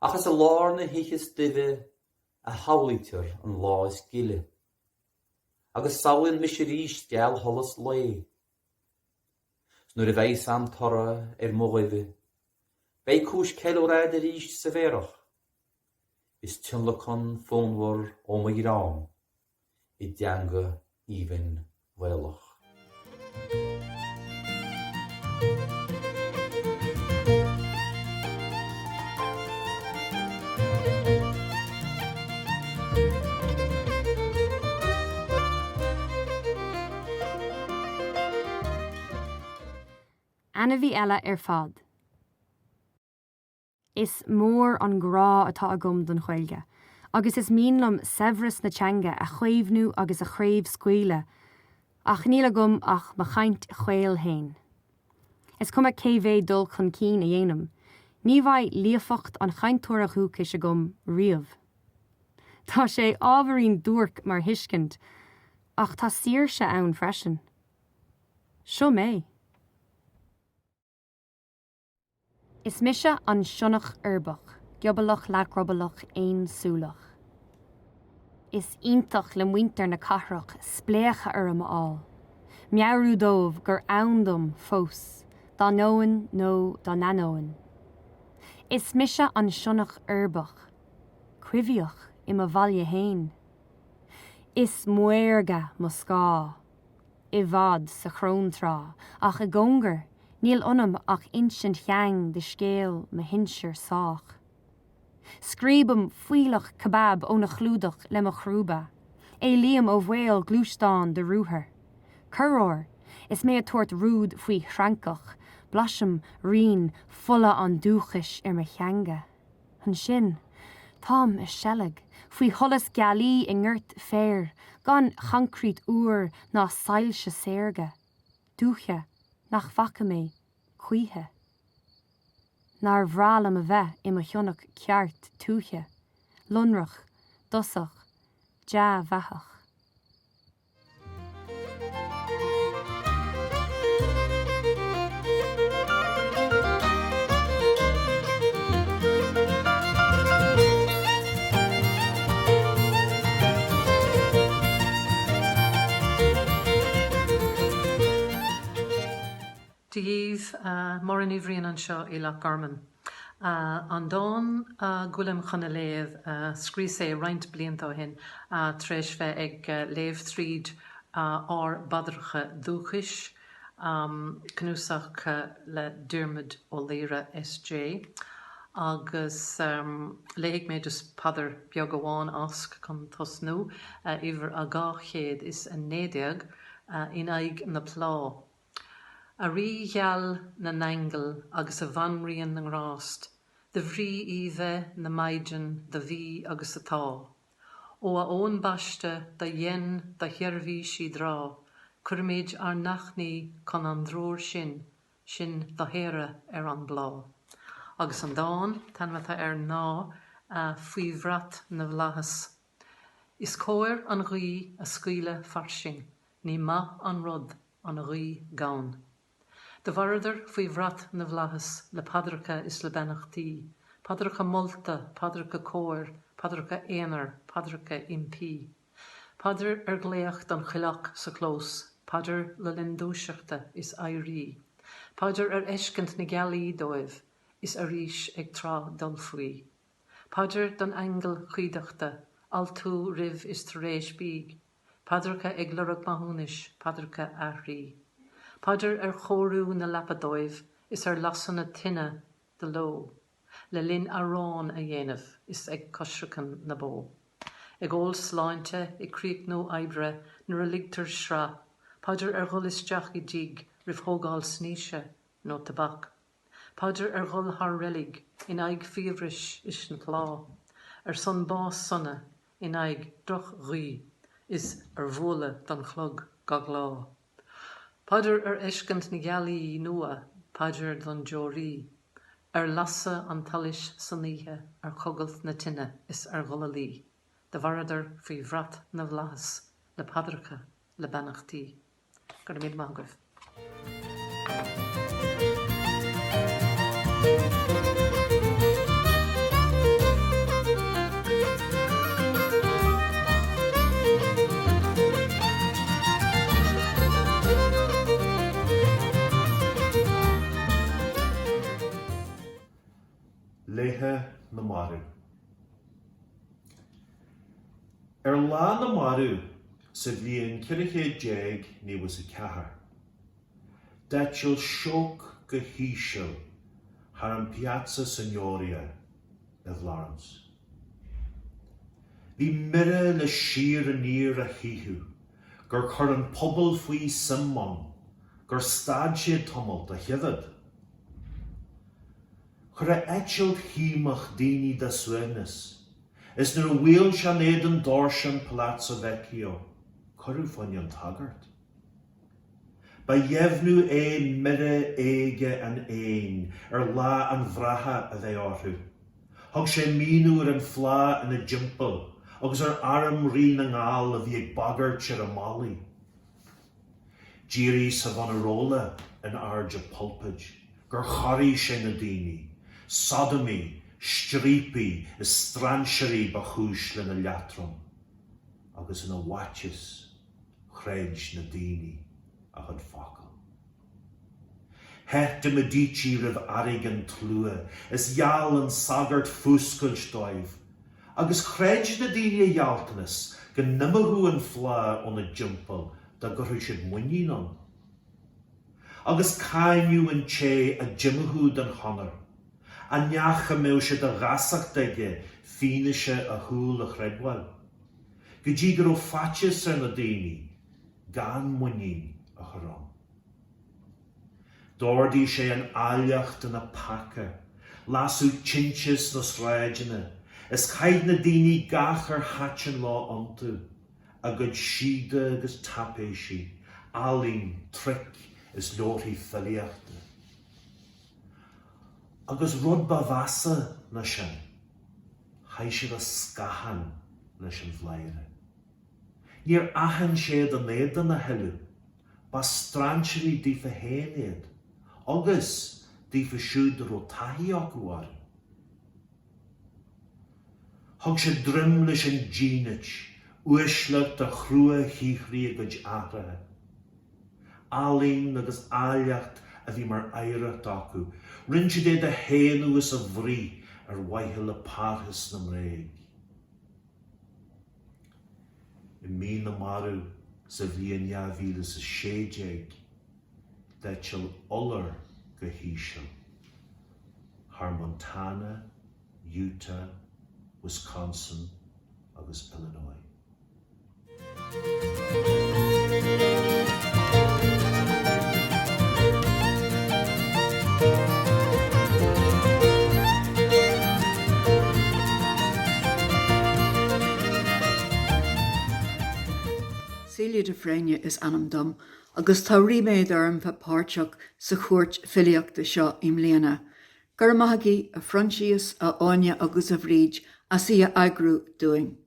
Ach is i lár na hoíche is duibhe A shamhlaítear an lá is gile, Agus samhlaíonn mise arís gealsholas lae. 'S nuair a bheidh's an toradh ar mo dhuibhe, Beidh cúis ceiliúradh a'd arís sa bhféarach, Is tionlacan fonnmhar ó mo dhream i dteanga aoibhinn Ghaelach. Ainmhí eile ar fad. Is mór an grá atá agam don Ghaeilge agus is mian liom saibhreas na teanga a chaomhnú agus a chraobhscaoileadh ach níl agam ach mo chaint chaol fhéin. Is cuma cé mhéad dul chun cinn a dhéanaim, ní bheidh líofacht an chainteora dhúchais agam riamh. Tá sé ábhairín duairc mar thuiscint ach tá saoirse ann freisin. Seo mé. Is mise an sionnach uirbeach, giobalach leathdhroballach aonsúileach. Is iontach le muintir na cathrach spléachadh orm a fháil, meabhrú dóibh gur ann dom fós, dá ndeoin nó dá n-ainneoin. Is mise an sionnach uirbeach, coimhthíoch i mo bhaile fhéin. Is maorga mo scáth. i bhfad sa chróntrá, ach i gcóngar, níl ionam ach insint sheang de scéal mo shinsear sách. Scríobaim fuílleach kebab óna chlúdach le mo chrúba. Éalaím ó bhaol gluaisteáin de ruathar. Corruair, is mé ag tabhairt rúid faoi threancach, blaisim rian fola an dúchais ar mo theanga. Ansin, táim i seilg, faoi sholas gealaí i ngort féir, gan choincreít úr ná soilse saorga, dúiche nach bhfaca mé choíche. Nár bhreá liom a bheith i mo shionnach ceart tuaithe, lonrach, dosach, dea-bheathach. Dia dhaoibh, Máire Ní Bhriain anseo i Loch Garman. An dán go bhfuilim chun a léamh, scríos é roinnt blianta ó shin tar éis bheith ag léamh tríd Ár bPaidreacha Dúchais, cnuasach le Diarmuid Ó Laoire SJ, agus léifidh mé just paidir beag amháin as chun tosnú, uimhir a 219, In aghaidh na plá. A Rí gheal na n-aingeal agus a Bhanríon na nGrást, do bhrí í bheith na Maighdean do bhí agus atá. Ó a Eoin Baiste do dhein do sheirbhís i dtráth, cuirimid ár n-achainí chun an dtriúr sin, sinn do shaoradh ar an bplá. Agus an dán, t-ainm atá air ná Faoi Bhrat na bhFlaitheas. Is cóir an ghaoth a scaoileadh fairsing, ní maith an rud an ghaoth gann. Do mhaireadar faoi bhrat na bhflaitheas le paidreacha is le beannachtaí. Paidreacha molta, paidreacha cóir, paidreacha aonair, paidreacha impí. Paidir ar ghlaoch don choileach sa chlós, paidir le linn dúiseachta is éirí, paidir ar fheiscint na gealaí dóibh is arís ag tráth dul faoi. Paidir don aingeal cuideachta, altú roimh is tar éis bídh, paidreacha ag lorg maithiúnais, paidreacha aithrí. Paidir ar chóiriú na leapa dóibh is ar lasadh na tine de ló, le linn arán a dhéanamh is ag coisreacan na bó. Ag ól sláinte, ag críochnú oibre, nuair a ligtear sraith, paidir ar dhul isteach i dtigh roimh thógáil snaoise nó tobac. Paidir ar dhul thar reilig, in aghaidh fiabhrais is na plá, ar son bás sona, in aghaidh droch-ghuí is ar bhualadh don chlog gach lá. Paidir ar fheiscint na gealaí nua, paidir don deoraí, ar lasadh an tsolais san oíche, ar choigilt na tine is ar dhul a luí, do mhaireadar faoi bhrat na bhflaitheas le paidreacha, le beannachtaí. Go raibh míle maith agaibh. Laethe na Marbh. Ar Lá na Marbh sa bhliain 14 naomhas 4, D'eitil sióc go híseal thar an Piazza Signoria i bhFlorence. Bhí mire le siar aniar á shuaitheadh gur chuir an pobal faoi suim ann gur stad siad tamall dá choimhéad. Chuir a eitilt thaoimeach daoine dá suaimhneas, is nuair a bhuail sé in éadan doirse an Palazzo Vecchio, cuireadh fá choinne an tsagart. Ba dheimhniú é mire éige an éin ar lá an bhratha a bheith orthu. Thug sé míniú ar an phlá ina dtimpeall agus ar arm Rí na nGall a bhí ag bagairt ar a mballaí. D'éirigh Savonarola in airde pulpid gur chorraigh sé na daoine, Sodomaí, striapaigh is strainséirí ba chúis lena leatrom, agus ina bhfaitíos, Chreid na daoine a chuid focal. Theith de Medici roimh fhearg an tslua is gheall an sagart fuascailt dóibh, agus chreid na daoine a ghealltanas go n-imeodh an phlá óna dtimpeall dá gcuirfeadh siad muinín ann. Agus cáineadh an té a d'imeodh den chonair, an neach a mbeadh sé de dhasacht aige fianaise a shúl a chreidbheáil. go dtí go raibh faitíos ar na daoine gan muinín a chur ann. D'ordaigh sé an áilleacht ina peaca, lasadh tinte sna sráideanna, is chaith na daoine gach ar thaitin leo iontu, a gcuid síoda agus taipéisí, ealaín, truic is leabharthaí filíochta. Agus rud ba mheasa ná sin, Chaith siad a scátháin leis an bhfladhaire. Níor aithin siad a n-éadan a thuilleadh, ba strainséirí daofa féin iad, agus daofa siúd a raibh taithí acu orthu. Thug siad droim leis an dínit, uaisleacht a chrua-shaothraigh a gcuid aithreacha. Ealaín agus áilleacht a bhí mar oidhreacht acu, rinne siad iad a shéanadh is a bhruith ar mhaithe le parthas na mbréag. I mí na Marbh sa bhliain 2016, d'eitil iolar go híseal thar Montana, Utah, Wisconsin agus Illinois. Celia de Fréine is ainm dom agus tá ríméad orm bheith páirteach sa chúirt filíochta seo i mbliana. Go raibh maith agaibh, a Phroinsias, a Áine agus a Bhríd, as í a eagrú dúinn.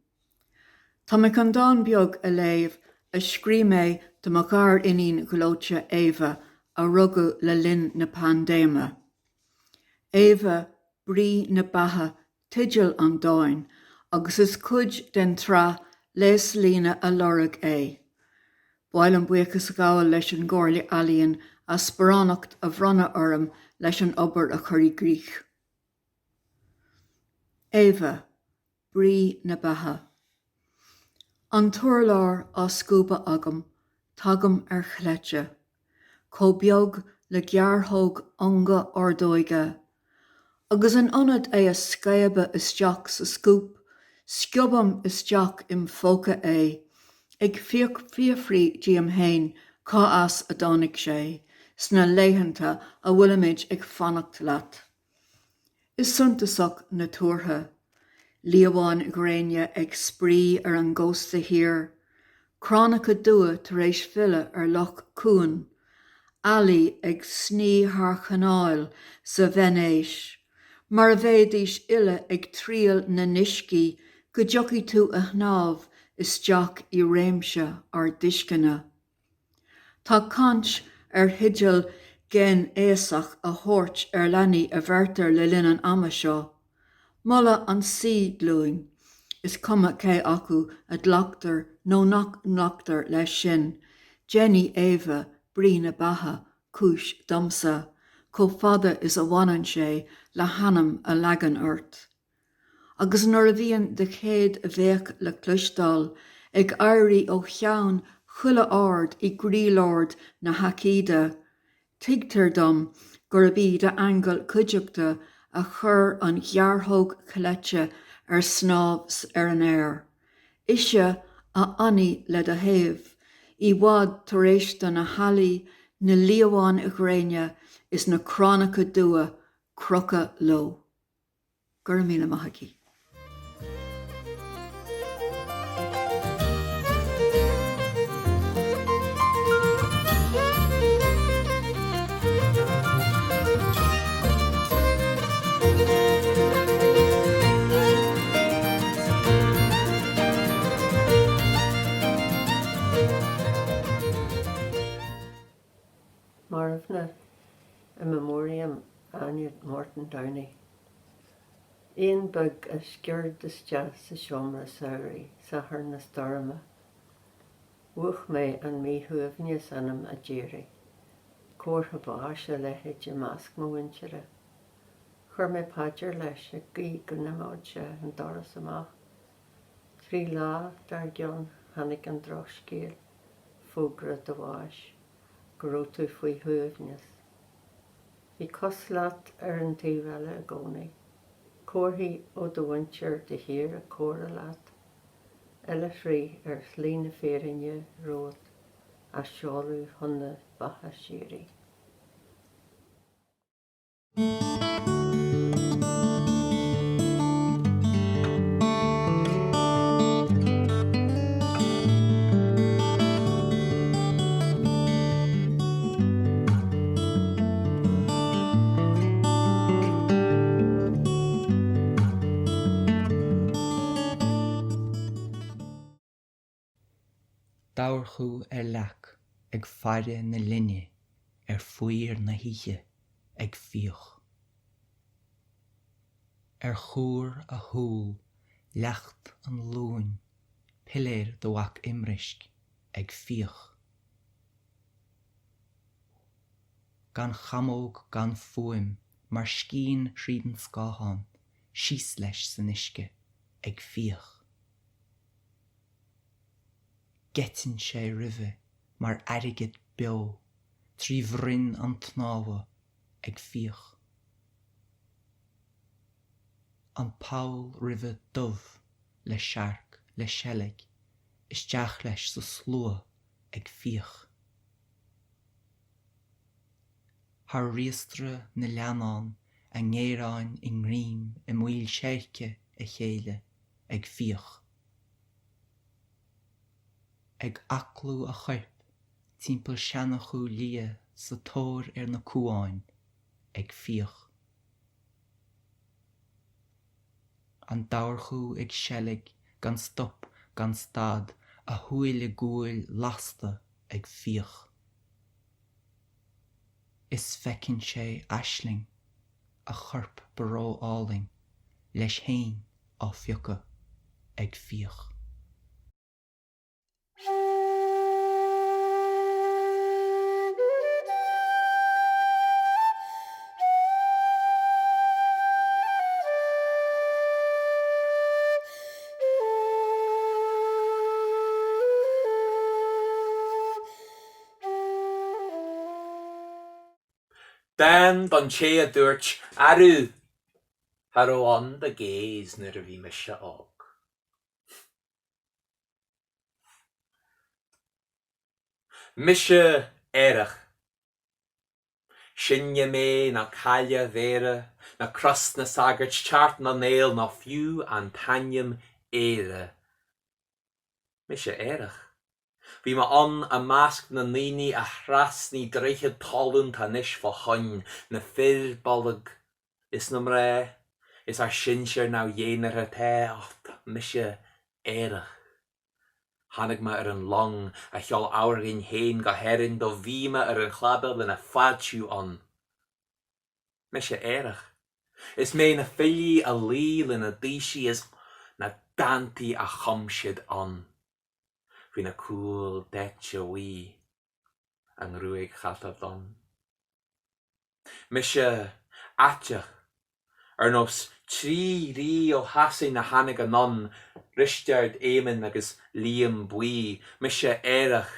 Tá mé chun dán beag a léamh a scríobh mé do mo ghar-iníon ghleoite Éabha a rugadh le linn na paindéime. Éabha. Brí na Beatha teideal an dáin agus is cuid den tsraith Léaslíne a Lorg é. Ba mhaith liom buíochas a ghabháil leis an gComhairle Ealaíon as sparánacht a bhronnadh orm leis an obair a chur i gcrích. Éabha, Brí na Beatha. An t-urlár á scuabadh agam, tagaim ar chleite. Chomh beag le gearrthóg ionga ordóige. Agus in ionad é a scaipeadh isteach sa scuab, sciobaim isteach im phóca é, ag fiafraí díom fhéin cá as a dtáinig sé, sna laethanta a bhfuilimid ag fanacht leat. Is suntasach na tuartha. Liamháin ghréine ag spraoi ar an gcósta thiar. Cránacha dubha tar éis filleadh ar Loch Cuan. Ealaí ag sní thar chanáil sa Veinéis. Mar a bheidís uile ag triall na n-uiscí go dtiocfaidh tú a shnámh isteach i réimse ár dtuisceana. Tá caint ar theideal géinfhéasach a thabhairt ar leanaí a bheirtear le linn an ama seo. Moladh an saoi glúin, is cuma cé acu a ghlactar nó nach nglactar leis sin, déanfaidh Éabha, brí na beatha, cúis domsa, chomh fada is a bhaineann sé le hainm a leagan ort. Agus nuair a bhíonn do chéad bhéic le cloisteáil ag éirí ó cheann chuile ard i gcroílár na haicíde, tuigtear dom gurb í d'aingeal cuideachta a chuir an ghearrthóg chleite ar snámh ar an aer. Ise a fhanfaidh le do thaobh, i bhfad tar éis do na healaí, na liamháin ghréine is na cránacha dubha crochadh leo. Go raibh míle maith agaibh. Marbhna in memoriam Áine Martin Downey. Éan beag a sciuird isteach sa seomra samhraidh, Satharn na stoirme. Mhúch mé an míshuaimhneas ionam a d'iarraidh. Comhartha báis a leithéid i measc mo mhuintire. Chuir mé paidir leis, ag guí go n-imeodh sé an doras amach. 3 lá dár gcionn tháinig an drochscéal, fógra do bháis. go raibh tú faoi shuaimhneas. Bhí cos leat ar an taobh eile i gcónaí. Comharthaí ó do mhuintir de shíor ag comhrá leat. Oilithrigh ar shlí na fírinne romhat á seoladh chun na beatha síoraí. Dobharchú ar leac ag faire na linne ar faobhar na hoíche ag fiuch. Ar chuar a shúl leacht an Luain piléar do Mhac Imrisc ag fiuch. Gan chamóg gan fuaim mar scian thríd an scáthán síos leis san uisce ag fiuch. Geiteann sé roimhe mar airgead beo trí bhroinn an tsnámha ag fiuch. An poll roimhe dubh le searc, le seilg, isteach leis sa slua ag fiuch. Thar riastradh na leannán a ngéaráin i ngreim i maoil seirce a chéile ag fiuch. Ag aclú a choirp timpeall seana-chú liath sa tóir ar na cuáin ag fiuch. An dobharchú ag seilg gan stop gan stad a shúile guail lasta ag fiuch. Is feiceann sé aisling. A chorp ba ró-álainn leis fhéin á phiocadh ag fiach. Dán don té a dúirt, Arú, cha raibh ann do gays nuair a bhí mise óg. Mise aerach. Sine mé ná Caille Bhéarra, ná Cros na Sagart, Teart na nGael ná fiú an t-ainm Éire. Mise aerach. Bhí mé ann i measc na ndaoine a thrasnaigh droichead talún 'tá anois fá thoinn, na fir bolg is na mná is ár sinsir neamhdhénártha tá, ach tá mise aerach. Tháinig mé ar an long a sheol Amharghain féin go hÉirinn do bhí mé ar an chladach lena foilsiú ann. Mise aerach. Is mé na filí a luigh lena dtaoisigh is na dántaí a chum siad ann. Faoina cúl daite bhuí, a ngruaig chatá donn. Mise aiteach, ar nós 3 rí ó Shasain a tháinig anonn, Risteard, Éamonn agus Liam Buí. Mise aerach,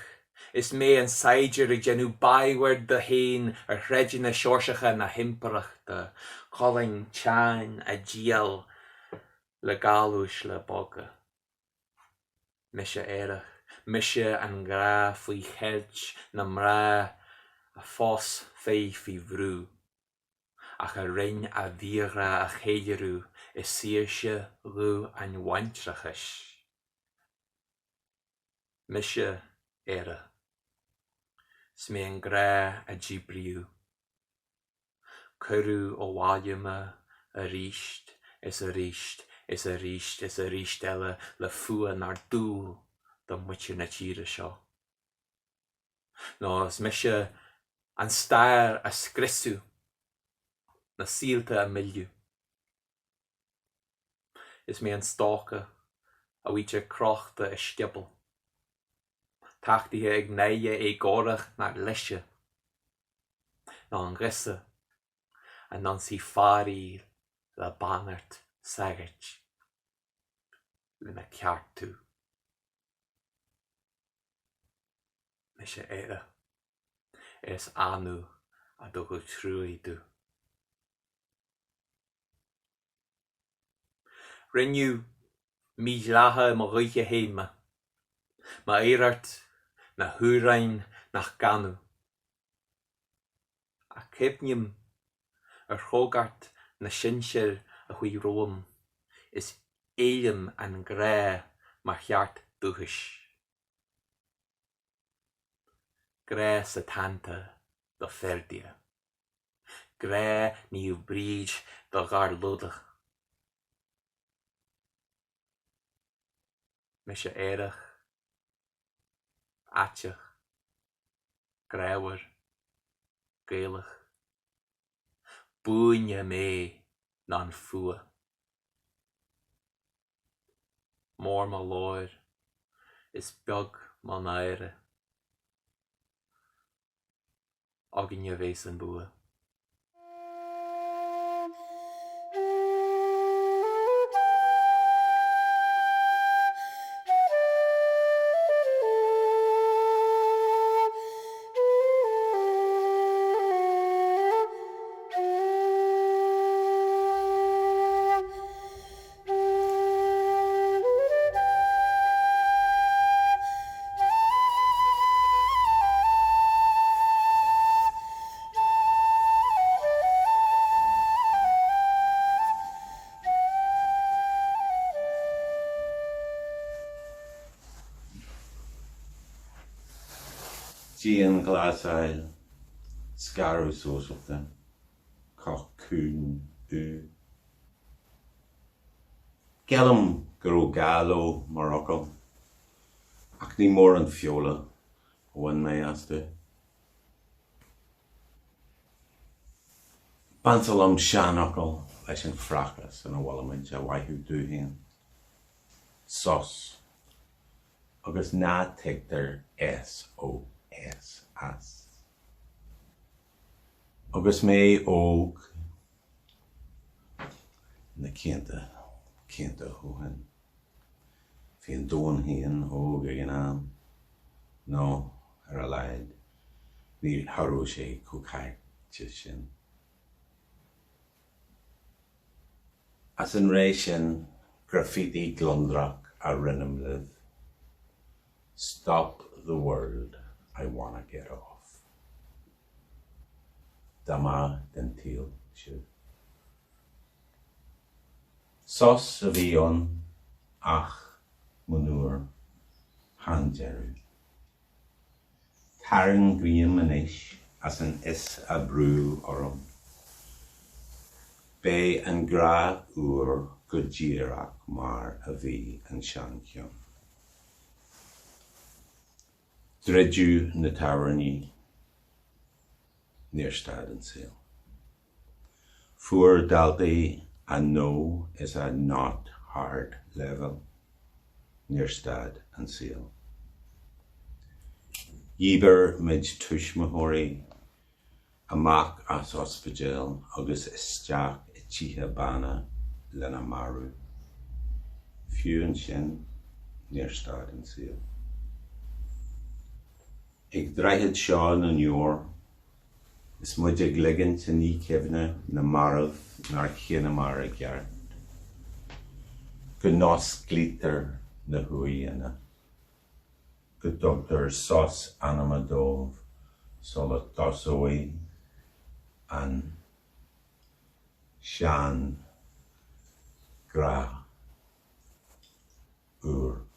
is mé an saighdiúir ag déanamh byword de féin ar shráideanna Seoirseacha na hImpireachta, colainn teann á díol le gallúisle boga. Mise aerach, mise an grá faoi cheilt na mná a phós fir faoi bhrú, ach a rinn a bhfíorghrá a cheiliúradh i saoirse dhubh an bhaintreachais. Mise Éire. 'S mé an grá a díbríodh. Cuireadh abhaile mé arís is arís is arís is arís eile le fuath nár dual do mhuintir na tíre seo. Nó is mise an stair a scriosadh, na saolta a milleadh. Is mé an stócach a bhfaightear crochta i scioból, tachtaithe ag náire éagórach nár leise, ná an girseach a d'ionsaigh fear í le beannacht sagairt lena ceartú. Mise Éire. Is annamh a dtugadh truaigh domh. Rinneadh mídhleathach i mo dhúiche féin mé, m'oidhreacht, na hamhráin nach gcanadh. Ach cuimhním ar chrógacht na sinsear a chuaigh romham is éilím an grá mar cheart dúchais. Grá Setanta do Ferdia. Grá Naomh Bríd do Gharlúdach. Mise aerach, aiteach, grámhar, Gaelach. Buaine mé ná an fuath. Mór mo ghlóir is beag mo náire. Againne a bheas an bua. Dianghlasáil, scaradh sóisialta, cocúnú. Géillim go raibh gá leo mar fhocail, ach ní mórán feola a bhain mé astu. B'ansa liom seanfhocal leis an phrachas ina bhfuilimid a mhaithiú domh féin. Sos. Agus ná tuigtear SOS as. Agus mé óg na cianta, cianta ó shin. Bhí an domhan féin óg ag an am, nó ar a laghad, ní raibh sé chomh caite sin. As an ré sin, graffiti gliondrach a roinnim libh, Stop the world, I wanna get off. Dá mba den tsaol sibh. Sos a bhí ann ach, monuar, chan deireadh. Tarraingím anois as an fhios a brúdh orm. Beidh an grá úr go díreach mar a bhí an seancheann. Druideadh na tábhairní. Níor stad an saol. Fuair daltaí a No is a Not Hard Leibhéal. Níor stad an saol. Dhíbir muid tuismitheoirí amach as ospidéil agus isteach i dtithe bána lena marú. Fiú ansin, níor stad an saol. Ag droichead seo na ndeor, Is muid ag ligint i ndíchuimhne na marbh nár chinneamar i gceart, go n-osclaítear na huaigheanna, go dtugtar sos anama dóibh sula dtosóidh an seanghrá úr.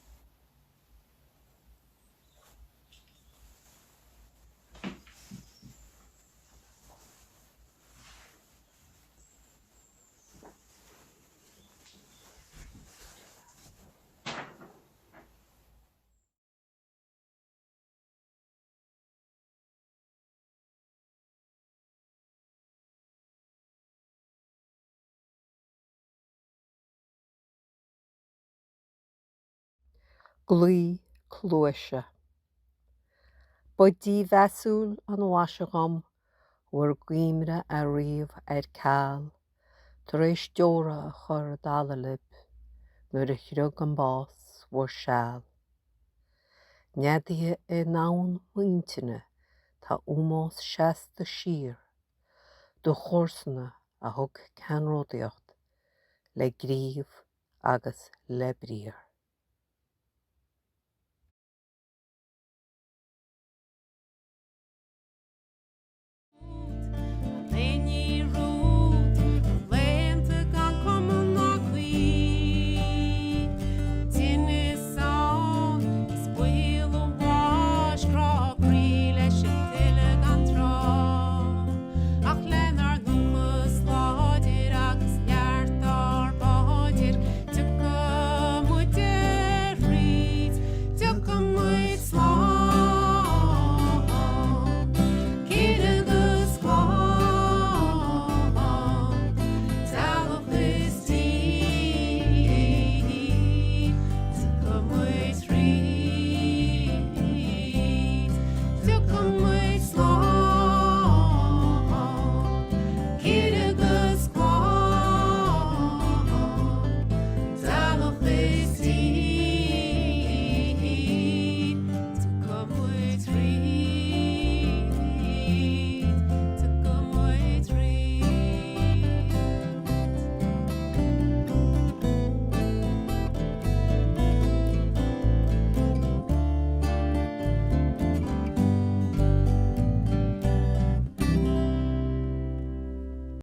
Glao cluaise. Ba dímheasúil an mhaise dhom bhur gcuimhne a ríomh ar ceal tar éis deora a chur i dtalamh libh nuair a shriog an bás bhur seal. Neadaithe i ndomhan m'intinne tá ómós seasta siar do chomharsana a thug ceannródaíocht le gníomh agus le briathar.